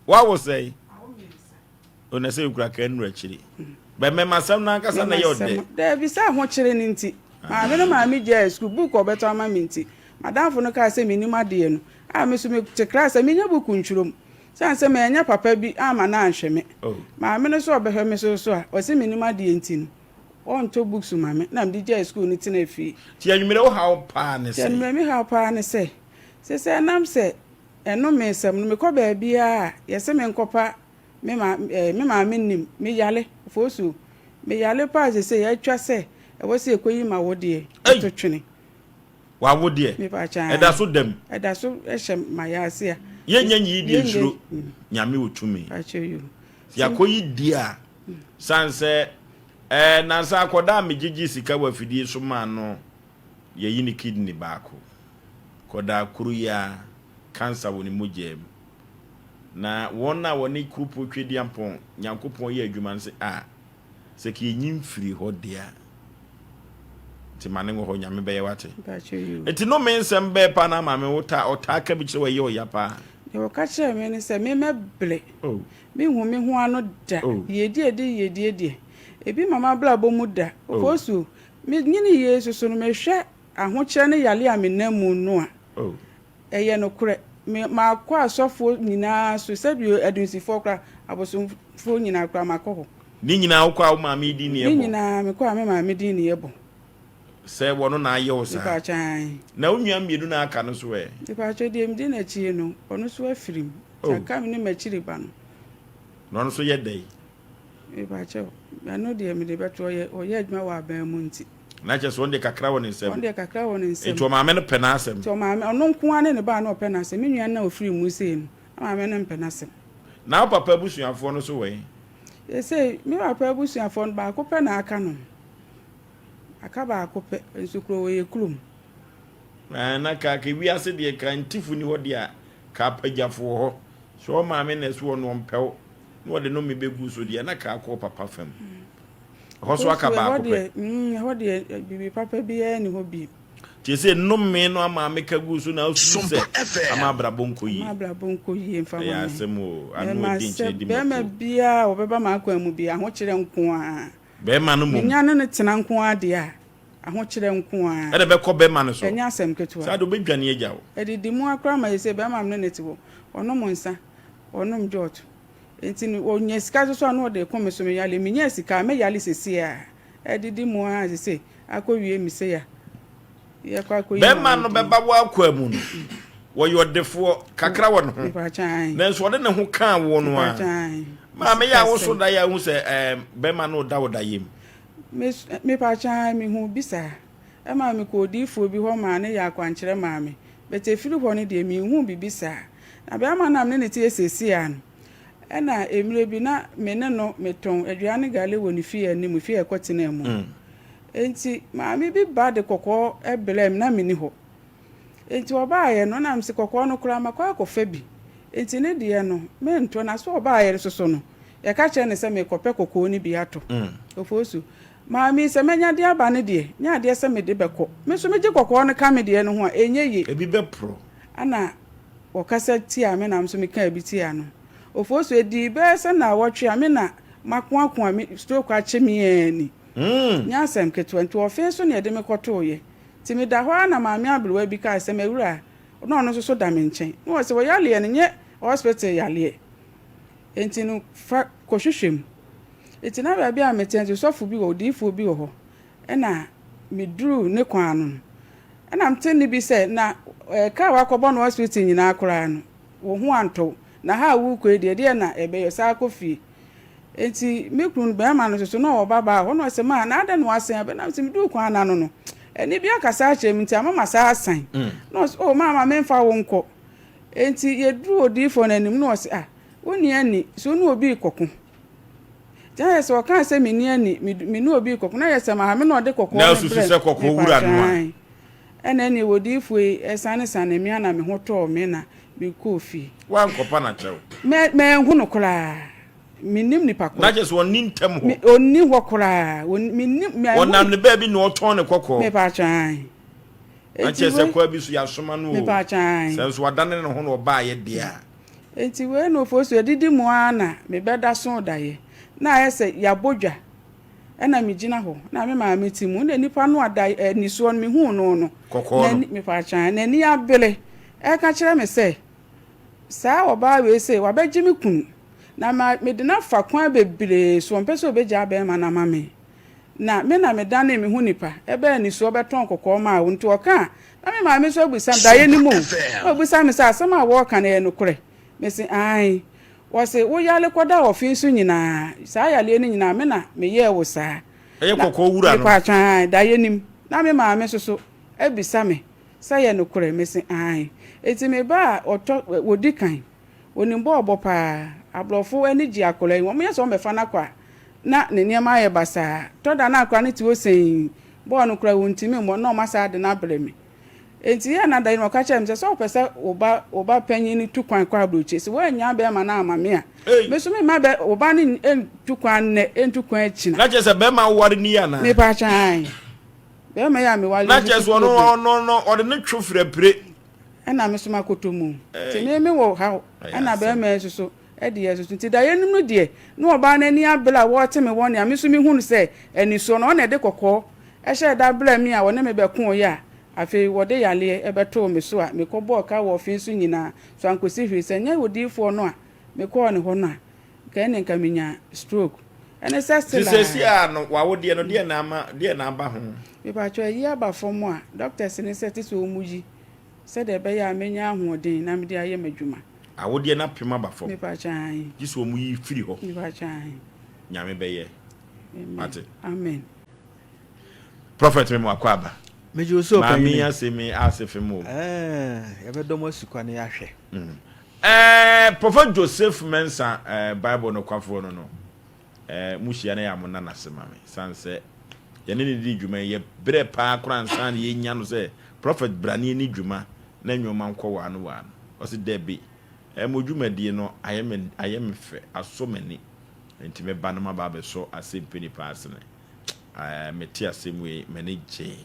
Woawo sɛn? O na sɛ ekura ka nnuru akyiri. Bɛ mmɛmasɛm no ankasa na ɛyɛ ɔdɛ. Daabi sɛ ahokyere no nti. Maame no maa me gyaee sukuu, book a ɔbɛtɔ ama me nti. M'adamfo no kaa sɛ mennim adeɛ no, a me nso mete class a mennya book ntwerɛ mu. Sane sɛ mannya papa bi amma no anhwɛ me. Maame no nso ɔbɛhwɛ me so so a, ɔse mennim adeɛ nti no, ɔntɔ books ma me na mede gyaee sukuu no tenaa fie. Nti anwummerɛ wo haw paa ne Nti sɛn? anwummerɛ me haw paa ne sɛ, seesei ɛnam sɛ ɛnomeesɛm no, mekɔ baabiara a, yɛse menkɔpa me ma eh, me maame nnim, me yale, Fosu, me yale paa seesei atwa sɛ ɛwɔ sɛ yɛkɔyi m'awodeɛ Ei! to twene. W'awodeɛ, Mepa kyɛ ɛda so da mu. Ɛda so hyɛ m'ayaase a. Yɛnnya nyiyi deɛ Yɛnnya nsuro, Nyame wɔ tumi. Pakyɛ yo. Sɛ yɛakɔyi die a, sane sɛ eh, nansa akɔdaa a megyegye sika wɔ afidie so maa no, yɛyi ne kidney baako. Kɔdaa koro yi ara, cancer wɔ ne mogyaa mu. Na wɔn a wɔne Kuropɔn Tweduampɔn Nyankopɔn yɛ adwuma no se, Ah, sɛ ka yɛnyi mfiri hɔ deɛ a, nti ma no nwɔ hɔ, Nyame bɛyɛ wate. Nti nome nsɛm bɛɛ paa na maame wo taa, ɔtaa ka bi kyerɛ wo ɛyɛ ɔya paa? Deɛ ɔka kyerɛɛ me ne sɛ memmɛbrɛ, menhu me ho ano da, yiedie de yiedie deɛ, ebi mma m'abrabɔ mu da. Ofosu, menyini yei nso so no, mehwɛ ahokyerɛ ne yareɛ a menam mu no a, Ɛyɛ nokorɛ, me, makɔ asɔfoɔ nyinaa so, sɛdeɛ adunsifoɔ koraa, abosomfoɔ nyinaa koraa, makɔ hɔ. Ne nyinaa wokɔ a wo maame din ne Ne ɛbɔ? nyinaa mekɔ a me maame din ne ɛbɔ. Sɛ wɔno na ayɛ wo saa? Mepaakyɛ ae. Na wo nua mmienu no a aka no nso ɛ? Mepaakyɛ deɛ medi n'akyi no, ɔno nso afiri mu. Nti aka me ne m'akyiri ba no. Na ɔno nso yɛ dɛn? Mepaakyɛw, ɛno deɛ mede bɛto, ɔyɛ, ɔyɛ adwuma wɔ aban mu nti. Na kyerɛ sɛ ɔno deɛ kakra wɔ ne nsam. Ɔno deɛ kakra wɔ ne nsam. Nti ɔmaame no pɛ n'asɛm. Nti ɔmaame, ɔno nko ara ne ne ba a na ɔpɛ n'asɛm. Me nua no a ɔfiri mu sei no, na maame no mpɛ n'asɛm. Na wo papa abusuafoɔ no nso wɔ he? Seesei, me papa abusuafoɔ no, baako pɛ na aka no. Aka baako pɛ, nso kuro wɔ yɛ kurom. Ɛɛ, na ka, ka wiase deɛ, ka ntifo nni hɔ deɛ a, ka apagyafo wɔ hɔ. Sɛ ɔmaame na ɛso ɔno ɔmpɛ wo, na ɔde nnome bɛgu so deɛ, na ka akɔ wo papa fam. Ɛhɔ nso aka baako pɛ. Ɛhɔ deɛ, biribi papa biara nni hɔ bio. Nti ɛsɛ nnome no ama meka gu so na wosusu sɛ ama abrabɔ nkɔ yie. Ama abrabɔ nkɔ yie mfa ma me. Ɛyɛ asɛm o, ano adi nkyene di mako. Bɛrima biara a ɔbɛba m'akwan mu biara, ahokyerɛ nko ara. Bɛrima no mmom. Menya ne no tena nko ara deɛ a, ahokyerɛ nko ara. Ɛna ɛbɛkɔ bɛrima no so. Ɛnyɛ asɛm ketewa. Saa de ɔbɛdwane agya wo. Ɛdidi mu ara koraa ma seesei bɛrima me ne no te hɔ, ɔnom nsa, ɔnom jɔɔto. Enti no ɔnya sika nso so a na ɔde reko me so me yale. Menyaa sika a mɛyale seesei a. Adidi mu ara seesei akɔwie me sei a yɛkɔ akɔyi Bɛrima no bɛba w'akwaa mu no, wɔyɛ ɔdefoɔ, kakra wɔ ne ho, nanso ɔde ne ho kaa wo no ara. Maame yɛ a woso daeɛ a wohu sɛ ɛɛm bɛrima no reda wo daeɛ mu. Mepakyɛ ae, mehu bi saa. Ɛmaa mekɔɔ odiyifoɔ bi hɔ maa no yɛɛ akwankyerɛ maa me. But ɛfiri hɔ no deɛ menhuu biribi saa. Na bɛrima no a me ne no te seesei ara no, ɛna mmerɛ bi na me ne no metɔn aduane gale wɔ ne fie anim, fie a yɛkɔtenaa mu no. Enti maame bi ba de kɔkɔɔ brɛɛ me, na menni hɔ. Enti ɔbaeɛ no, na mese kɔkɔɔ no koraa makɔ akɔfa bi, enti ne deɛ no mentɔ. Na so ɔbaeɛ nso so no, yɛka kyerɛɛ no sɛ merekɔpɛ kɔkɔɔ no bi atɔ. Ofosu, maame yi, sɛ manya de aba no deɛ, nyɛ adeɛ sɛ mede bɛkɔ. Me nso megye kɔkɔɔ no ka me deɛ no ho a, ɛnyɛ yie. Ebi bɛporɔ. Ɛna ɔkasa tiaa me na me nso mekaa bi tiaa no. Ofosu, ɛdii bɛyɛ sɛ nnawɔtwe a me na makoakoa me stroke akye me ara ni. Nyɛ asɛm ketewa. Nti ɔfee so na yɛde me kɔtooeɛ. Nti meda hɔ ara na maame aberewa bi kaa sɛ, M'awura, na ɔno nso so da me nkyɛn. Na ɔse, Wo yareɛ no nyɛ hospital yareɛ, nti no fa kɔhwehwɛ mu. Nti na baabi a mete nso sɔfo bi wɔ hɔ, odiyifoɔ bi wɔ hɔ. Ɛna meduruu ne kwan ano no, ɛna mete nne bi sɛ, Na kaa a woakɔbɔ no hospital nyinaa koraa no, wo ho antɔ wo, na ha a worekɔ yi deɛ, ɛdeɛn na ɛbɛyɛ? San kɔ fie. Enti me kunu no, barima no nso so, na ɔwɔ babaa hɔ. Ɛna ɔse, Ma, na adɛn na woasan aba? Na mese, Meduu kwan no ano no, ɛnne bi akasa akyerɛ me nti ama masan asan. Na ɔse, Oh, ma, ma memfa wo nkɔ. Enti yɛduruu odiyifoɔ no anim, na ɔse, Ah, wonni ani, so wo ne obi rekɔko? Nti na ayɛ sɛ ɔkaa sɛ menni ani, me ne obi rekɔko. Na ayɛ sɛ maame na ɔde kɔkɔɔ Na no asusu brɛɛ sɛ me. kɔkɔɔ wura no a. Mepatwɛn. Ɛna ɛneɛ odiyifoɔ yi sanesanee me ara na me ho tɔɔ me na mekɔɔ fie. Woankɔpa no akyɛw? Manhu no koraa. Mennim nipa korɔ. Na kyerɛ sɛ ɔnni ntam hɔ? Ɔnni hɔ koraa. Mennim, manhu. Ɔnam ne baabi na ɔtɔn ne kɔkɔɔ? Mepatwɛn, ae. Na Enti kyerɛ sɛ wei, kwaa bi so yɛasoma no o, mepaakyɛw ae. Sɛ nso wadane ne ho na ɔbaeɛ deɛ a. Enti wei na Ofosu adidi mu ara na mebɛda soo daeɛ. Na ayɛ sɛ yɛabɔ dwa ɛna megyina hɔ na me maame te mu na nipa no a da anisoɔ no mehuu no no, Kɔkɔɔ no. n'ani, mepaakyɛw ae, n'ani abere ɛreka kyerɛ me sɛ saa ɔbaa wei sei wabɛgye me kunu na ma mede no afa kwan bebree so ɔmpɛ sɛ ɔbɛgyaa bɛrima no ama me. Na me na medanee me ho nipa bɛɛ anisoɔ bɛtɔn kɔkɔɔ maa wo. Nti ɔka a, na me maame nso abisa me, daeɛ no mu o, na wabisa me sɛ asɛm a wɔreka no ɛyɛ nokorɛ? Mese aane. Wɔse wo yare kɔda ɔfe so nyinaa, saa yareɛ no nyinaa me na meyɛɛ wo saa. Ɛyɛ Na kɔkɔɔ wura no. mepaatwɔ aane, daeɛ no mu. Na me maame nso so abisa me sɛ ɛyɛ nokorɛ? Mese aane. Nti me ba a ɔtɔ, ɔdi kan, Onim bɔɔl bɔ paa. Aborɔfo ani gye akwadaa yi ho. Wɔyɛ sɛ wɔbɛfa no akɔ a, na ne nneɛma ayɛ basaa. Tɔ da no akwadaa no te hɔ sɛnn, bɔɔl no koraa ɔntumi mmɔ, na wɔasan de no abrɛ me. Enti yɛ a na da yi no wɔka kyerɛ me sɛ, sɛ wopɛ sɛ wo ba wo ba panyin no tu kwan kɔ aburokyire, sɛ woannya bɛrima no amma me a, me nso memma bɛ wo ba no ntu kwan nnɛ, ntu kwan akyina. Na kyerɛ sɛ bɛrima a woware no yi anaa? Mepa kyɛw, ae. Bɛrima yi a meware no Na nso kyerɛ tu sɛ ɔno problem. ɔno no ɔde ne two firi apire. Ɛna me nso makɔtɔ mu. Nti me me wɔ haw, ɛna bɛrima yi nso so deɛ nso so. Nti daeɛ no mu deɛ, na ɔbaa no ani abere a wɔrete me wɔne a, me nso mehu no sɛ anisoɔ no, ɔna ɛde kɔkɔɔ hyɛɛ da brɛɛ me a ɔne me bɛkoeɛ a, afei wɔde yareɛ bɛtoo me so a mekɔbɔɔ ka wɔ ɔfe so nyinaa, so ankɔsi hwee. Sɛ ɛnyɛ odiyifoɔ no a mekɔɔ ne hɔ no a, nka ɛnneɛ nka menya stroke. Ɛne sɛ Nti still seesei a. a no w'awodeɛ no deɛ na ama deɛ na aba ho? Mepakyɛw ayi aba fam a, doctors no sɛ te sɛ wɔn yi sɛdeɛ ɛbɛyɛ a mɛnya ahoɔden na mede ayɛ m'adwuma. Awodeɛ no apem aba fam. Mepakyɛw ahe. Gye sɛ wɔn yi firi hɔ. Mepakyɛw ahe. Nyame bɛyɛ. Amen. Wate. Amen. Prophet me mo akɔ aba. Megye wo so Maame ɔpanyini. yi asɛm yi ase fem o. Ɛɛ, yɛbɛdɔ mo asukwa na yɛahwɛ. Mm. Ɛɛ, Prophet Joseph Mensah, ɛɛ, Bible nokwafoɔ no no. Eh, mo hyia na yɛ a mo nna n'ase ma me, sane sɛ yɛne no dii dwuma yi, yɛ brɛ paa koraa ansa na yɛnya no sɛ Prophet bra na yɛnni dwuma na nnoɔma nkɔ waa no waa no. Ɔse dabi, eh, mo dwumadie no ayɛ me, ayɛ me fɛ, asɔ m'ani, nti mɛba na maba abɛsɔ asɛmpi nipa asene. Eh, mete asɛm wei, m'ani gyee.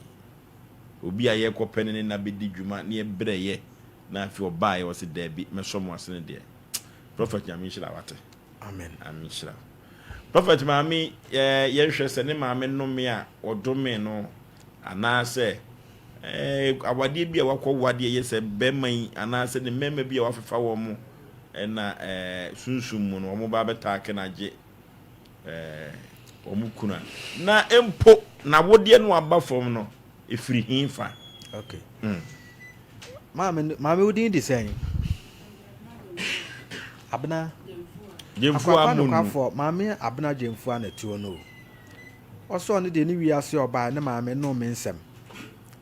Obi a yɛrekɔpɛ no ne no abɛdi dwuma na yɛbrɛeɛ na afei ɔbaeɛ ɔse dabi, mɛsɔ mo asene deɛ. Prophet Nyame nhyira wo, wate. Amen. Nyame nhyira wo. Prophet maame eh, yɛnhwɛ sɛ ne maame nnome a ɔdome no anaasɛ eh, awadeɛ bi a wakɔ wadeɛ yɛ sɛ bɛrima yi anaasɛ ne mmarima bi a wafefa wɔn mo ɛna eh, sunsum mu no wɔn ba bɛtaake no agye eh, wɔn kunu a na mpo n'awodeɛ no aba fam no ɛfiri he fa? Okay. Mm. Maame, maame wo din de sɛn? Abena. Gyemfua Akwakwa Munu. nokwafoɔ, maame Abena Gyemfua na tuo no o. Ɔsɛ ɔno deɛ ne wiase ɔbaa ne maame no me nsɛm.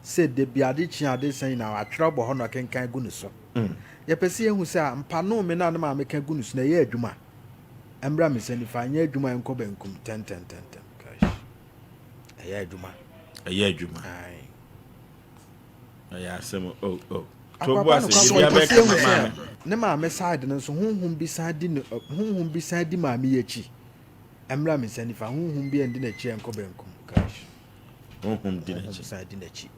Sɛ da bi ade kye ade sa nyinaa atwerɛ bɔ hɔ na ɔkenkan gu ne so. Mm. Yɛpɛ sɛ yɛhu sɛ ampa no me na ne maame ka gu ne so na ɛyɛ adwuma. Ɛmmra me nsa nifa, ɛnyɛ adwuma ɛnkɔ benkum tɛntɛntɛntɛm. Gosh. Ɛyɛ adwuma. Ɛyɛ adwuma. Ɛyɛ asɛm o oh, o. Oh. Akwakwa no kwakwa ɔpɛ sɛ ehu sɛ ne maame side no nso honhom bi san di ne honhom bi san di maame yi akyi. Ɛmmra me nsa nifa honhom bi ɛndi n'akyi ɛnkɔ benkum. Gosh. Honhom di n'akyi. San di n'akyi.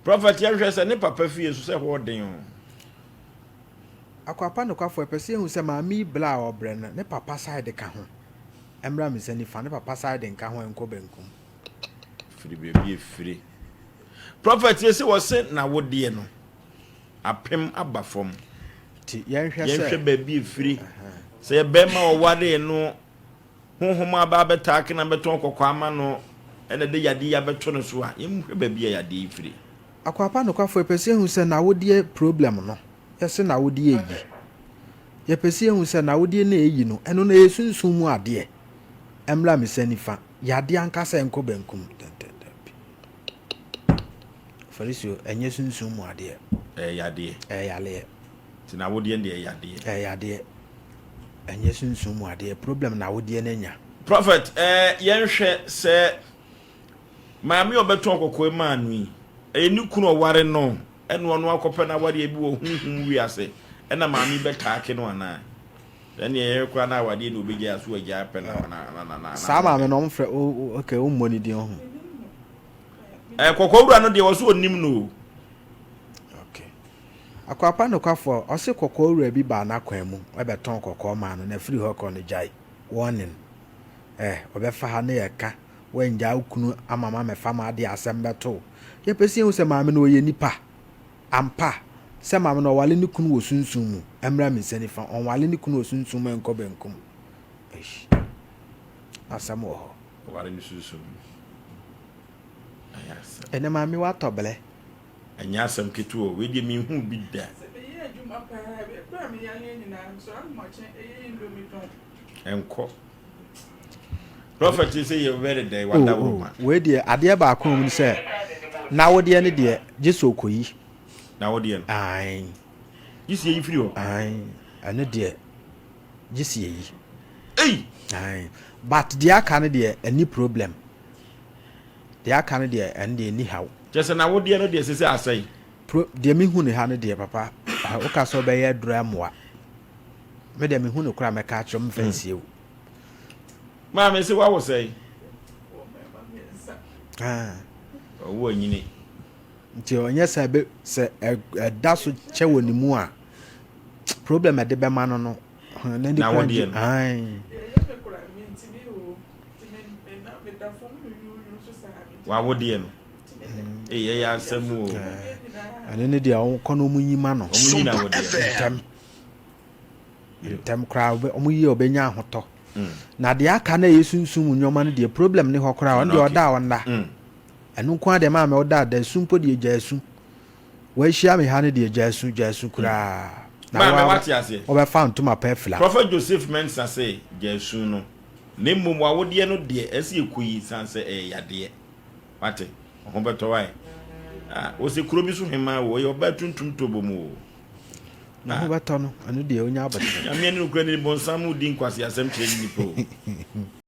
Prophet yɛhwɛ sɛ ne papa fie nso sɛ hɔ den o. Akwakwa nokwafo ɛpɛ sɛ ehu sɛ maame yi bla a ɔbrɛ no ne papa side ka ho. Ɛmmra me nsa nifa, ne papa side nka ho ɛnkɔ benkum. Firi baabi efiri. Prophet yɛ sɛ wɔse n'awodeɛ no apem aba fam. Nti yɛnhwɛ sɛ. Yɛnhwɛ baabi efiri. Sɛ yɛ bɛrima ɔwaree no honhom aba abɛtaake na abɛtɔn kɔkɔɔ ama no ɛna ɛde yadeɛ yi abɛto no so a, yɛnhwɛ baabi a yadeɛ yi firi. Akwapa nokwafo yɛpɛ sɛ yɛhu sɛ n'awodeɛ problem no yɛse n'awodeɛ yi. Yɛpɛ sɛ yɛhu sɛ n'awodeɛ no a ɛyi no, ɛno no ɛyɛ sunsum mu adeɛ. Ɛmmra me nsa nifa. Yadeɛ ankasa ɛnkɔ benkum. Dabi. Farisio, ɛnyɛ sunsum mu adeɛ. Ɛyɛ yadeɛ. Ɛyɛ yadeɛ. Nti n'awodeɛ no deɛ ɛyɛ yadeɛ. Ɛyɛ yadeɛ. Ɛnyɛ sunsum mu adeɛ. Problem n'awodeɛ no anya. Prophet, eh, yɛnhwɛ sɛ maame a ɔbɛtɔn kɔkɔɔ maa no yi, ɛyɛ ne kunu ɔware no Ɛna ɔno akɔpɛ n'awadeɛ bi wɔ honhom wiase ɛna maame yi bɛtaake no anaa? Ɛneɛ yɛhwɛ koraa na awadeɛ na ɔbɛgyae a so wagyae apɛ na na na na na Saa maame no ɔmfrɛ o ok wommɔ ne din ɔho. Ɛɛ kɔkɔɔ wura no deɛ wɔ so ɔnim no o. Akwapa nokwafoɔ, ɔse kɔkɔɔ wura bi baa n'akwan mu bɛtɔn kɔkɔɔ maa no na firi hɔ kɔ no gyae warning eh ɔbɛfa ha ne yɛka woangyaa wo kunu ama mamɛfa m'adeɛ a asɛm bɛto wo. Yɛpɛ sɛ yɛhu sɛ maame no ɔyɛ nipa ampa sɛ maame no ɔwale ne kunu wɔ sunsum mu ɛmmra me nsa nifa ɔnwale ne kunu wɔ sunsum mu ɛnkɔ benkum eish asɛm wɔ hɔ. Ɔware ne sunsum mu ɛyɛ asɛm. Ɛnɛ maame watɔ blɛ. Ɛnyɛ asɛm ketewa o, wei deɛ menhuu bi da. Sɛ meyɛ adwuma paa a, ɛberɛ a meyareɛ nyinaa, mesɔre ahomakye ɛyɛ indomie tɔn. Ɛnkɔ. Prophet sɛ yɛ bɛ dɛ wada Oh, wo oh, ma. wei deɛ adeɛ baako a ɛwɔ mu ne sɛ n'awodeɛ no deɛ gye sɛ ɔkɔyi. N'awodeɛ no? Ae. Gye sɛ yɛyi firi hɔ? Ae, ɛno deɛ gye sɛ yɛyi. Ei! Ae, but deɛ aka no deɛ ɛnni problem. Deɛ aka no deɛ ɛno deɛ ɛnni haw. Kyerɛ sɛ n'awodeɛ no deɛ sese asɛe. Pro deɛ mehu no ha no deɛ papa woka sɛ wobɛyɛ aduro amoa me deɛ mehu no koraa mɛka akyerɛ mfa hmm. nsie wo. Maame se wawo sɛe. Ah. Ɔwo anyini. Nti ɔnyɛ sɛ ɛbɛ sɛ ɛda so kyɛ wɔ ne mu a problem ɛde bɛma no no. N'awodeɛ no. W'awodeɛ no. Ee ɛyɛ asɛm o. Ɛno ne deɛ wɔn kɔ na wɔn yi ma no. Wɔn yi n'awodeɛ no. Ntɛm. Ntɛm koraa wɔn yi a ɔbɛnya ahotɔ. Mm. Na deɛ aka na ɛyɛ sunsum mu nneɛma no deɛ problem ne hɔ koraa ɔno deɛ ɔda a ɔnda. Mm. Ɛno nko ara deɛ maame ɔda da esu mpo deɛ gya esu. Wahyia me ha no deɛ gya esu gya esu koraa. Na maame wate aseɛ. Wɔbɛfa ntoma pɛ afila. Prophet Joseph Mensah sɛ gya esu no. Na mmom w'awodeɛ no deɛ ɛsɛ yɛkɔyi sane sɛ ɛyɛ yadeɛ. Wate? Wo ho bɛtɔ wae. Ah, wɔsɛ kuro bi so hemaa o, ɔyɛ ɔbaa tuntum tobo mu o. Ne ho bɛtɔ no, ɛno deɛ ɔnya abotire. Nyame ne nokorɛ ni, bonsam redi nkwaseasɛm kyerɛ ne nipa o.